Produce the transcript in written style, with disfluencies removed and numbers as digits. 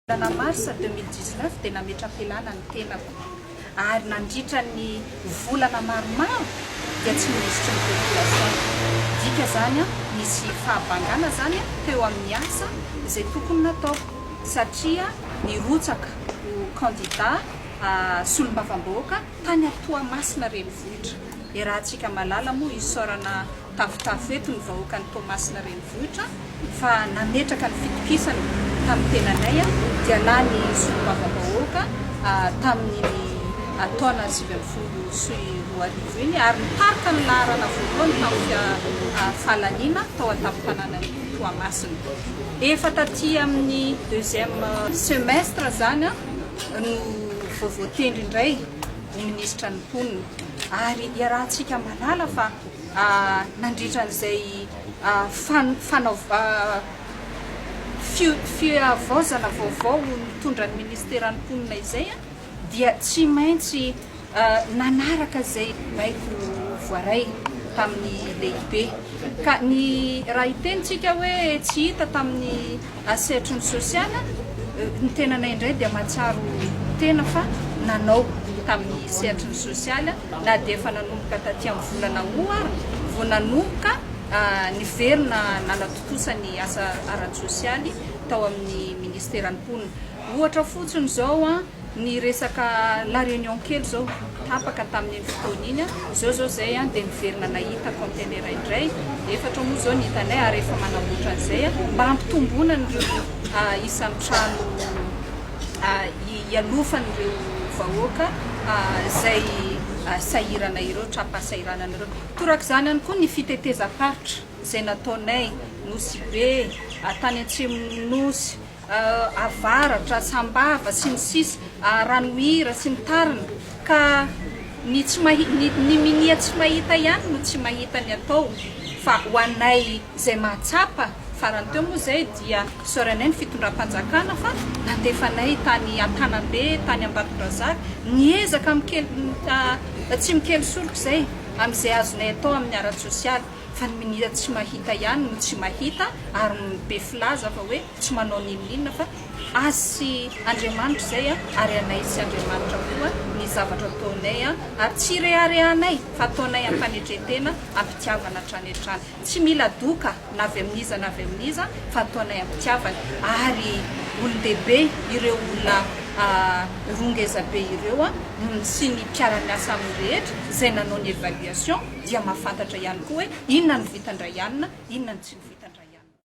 Volana mars 2019 dia nametra-pialana ny tenako ary nandritra ny volana maromaro dia tsy minisitry ny population. Dika izany nisy fahabangana izany teo amin'ny asa izay tokony nataoko satria nirotsaka ho kandida solombavambahoaka tany Toamasina renivohitra. Iarahantsika malala moa isaorana Tafotafo eto ny vahoakan'i Toamasina renivohitra fa nametraka ny fitokisana tamin'ny tenanay dia lany solombavambahoaka tamin'iny taona 2019 iny ary nitarika ny laharana voalohany tamin'ny fahalaniana tao an-tampon-tanànan'i Toamasina. Efa taty amin'ny deuxième semestre izany no vao voatendry indray ho minisitra ny mponina ary iarahantsika mahalala fa nandritra an'izay fihavaozana vaovao nitondra ny ministeran'ny mponina izay dia tsy maintsy nanaraka izay baiko voaray tamin'ny lehibe. Ka ny raha hiteny tsika hoe tsy hita tamin'ny sehatry ny sosialy, ny tenanay indray dia mahatsiaro tena fa nanao tamin'ny sehatry ny sosialy na dia efa nanomboka taty amin'ny volana août ary vao nanomboka niverina nanatontosa ny asa ara-tsosialy tao amin'ny ministeran'ny mponina. Ohatra fotsiny izao ny resaka La Réunion kely izao tapaka tamin'iny fotoana iny, izao izao izay dia niverina nahita container indray, efatra moa izao ny hitanay ary efa manamboatra an'izay mba hampitomboana an'ireo isan'ny trano hialofan'ireo vahoaka izay sahirana ireo, tra-pahasahiranana ireo. Torak'izany ihany koa ny fitetezam-paritra izay nataonay, Nosy Be, tany Atsimon'ny Nosy, Avaratra, Sambava, sy ny sisa, Ranohira sy ny tariny, ka ny tsy mahi, ny minia tsy mahita ihany no tsy mahita ny atao, fa ho anay izay mahatsapa, farany teo moa izay dia isaoranay ny fitondram-panjakana fa nandefa anay tany Antanambe, tany Ambatondrazaka, niezaka mikely, tsy mikely soroka izay amin'izay azonay atao amin'ny ara-tsosialy, fa ny minia tsy mahita ihany no tsy mahita ary be filaza fa hoe tsy manao n'inon'inona fa azy sy Andriamanitra izay ary anay sy Andriamanitra koa ny zavatra ataonay ary tsy ireharehanay fa ataonay am-panetren-tena am-pitiavana hatrany hatrany. Tsy mila doka na avy amin'iza na avy amin'iza fa ataonay am-pitiavana ary olon-dehibe ireo olona roa ngezabe ireo sy ny mpiara-miasa aminy rehetra izay nanao ny évaluation dia mahafantatra ihany koa hoe inona no vitan-dRaianina, inona no tsy.